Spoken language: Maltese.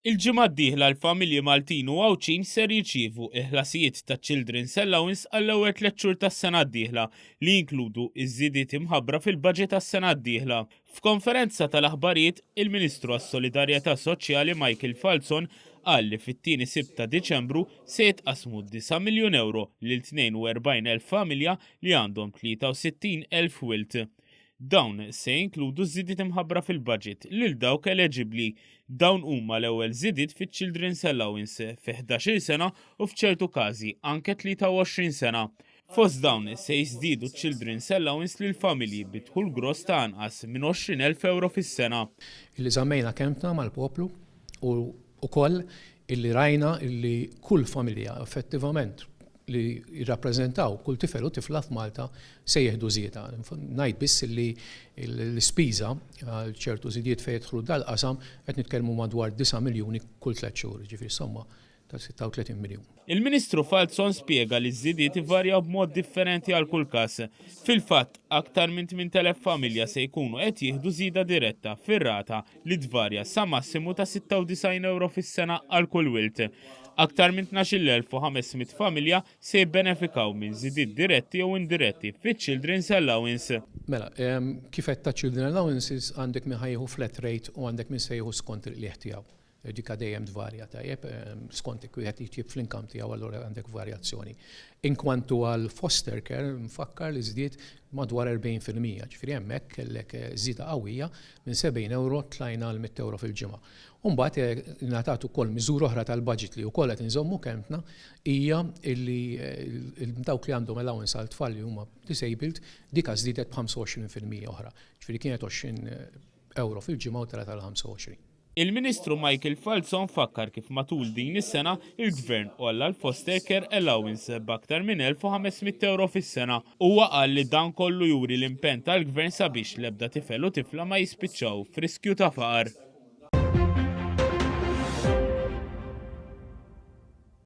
Il-ġimgħa d-dieħla l-familji Maltin u Għawdxin ser jirċievu il-ħlasijiet ta' Children's Allowance għall-ewwel tliet xhur tas-sena d-dieħla li jinkludu ż-żidiet imħabbra fil-budget għas-sena d-dieħla. F'konferenza tal-aħbarijiet, il-Ministru għas-Solidarjetà Soċjali Michael Falzon qal li fit-tieni Sibt ta' Diċembru se jitqassmu 9 miljun ewro lil 42,000 familja li għandhom 63,000 wild. Dawn se jinkludu żidiet imħabbra fil-budget lil dawk eleġibbli. Dawn huma l-ewwel żidiet fiċ-Children's Allowance fi 11-il sena u f'ċertu każi anke 23 sena. Fost dawn se jiżdiedu ċ-Children's Allowance lil familji bi dħul gross ta' anqas minn 20,000 ewro fis-sena. Illi żammejna kelmtna mal-poplu u wkoll illi rajna illi kull familja effettivament li jirrappreżentaw kull tifel u tifla f'Malta se jieħdu żieda. Ngħid biss li l-ispiża għal ċertu żidiet fejn jidħlu dal-qasam qed nitkellmu madwar 9 miljuni kull tliet xhur, ġifieri somma ta' 36 miljun. Il-Ministru Falzon spjega li ż-żidiet ivarjaw b'mod differenti għal kull każ. Fil-fatt, aktar minn 8,000 familja se jkunu qed jieħdu żieda diretta fir-rata li tvarja sa massimu ta' 96 ewro fis-sena għal kull wild. Aktar minn 12,500 familja se jibbenefikaw minn żidiet diretti jew indiretti fiċ-Children's Allowance. Mela, kif għedt taċ-Children Allowances għandek min ħa jieħu flat rate u għandek min se jieħu skont il-qligħ tiegħu. Dika dejjem tvarja, tajjeb, skont jekk wieħed jitjieb fl-income tiegħu allura għandek varjazzjoni. Inkwantu għal foster care, nfakkar li żdied madwar 40%, ġifieri hemmhekk kellek żieda qawwija minn 70 ewro tlajna għal 100 ewro fil-ġimgħa. U mbagħad ingħatat ukoll miżura oħra tal-budget li wkoll qed inżommu kelmtna hija li dawk li għandhom allowance għal tfal li huma disabled dika żdiedet b'25% oħra. Ġifieri kienet 20 ewro fil-ġimgħa u telgħet għal 25. Il-Ministru Michael Falzon fakkar kif matul din is-sena il-Gvern għolla l-foster care allowance b'aktar minn 1,500 ewro fis-sena. Huwa qal li dan kollu juri l-impenn tal-Gvern sabiex l-ebda tifel u tifla ma jispiċċaw f'riskju ta' faqar.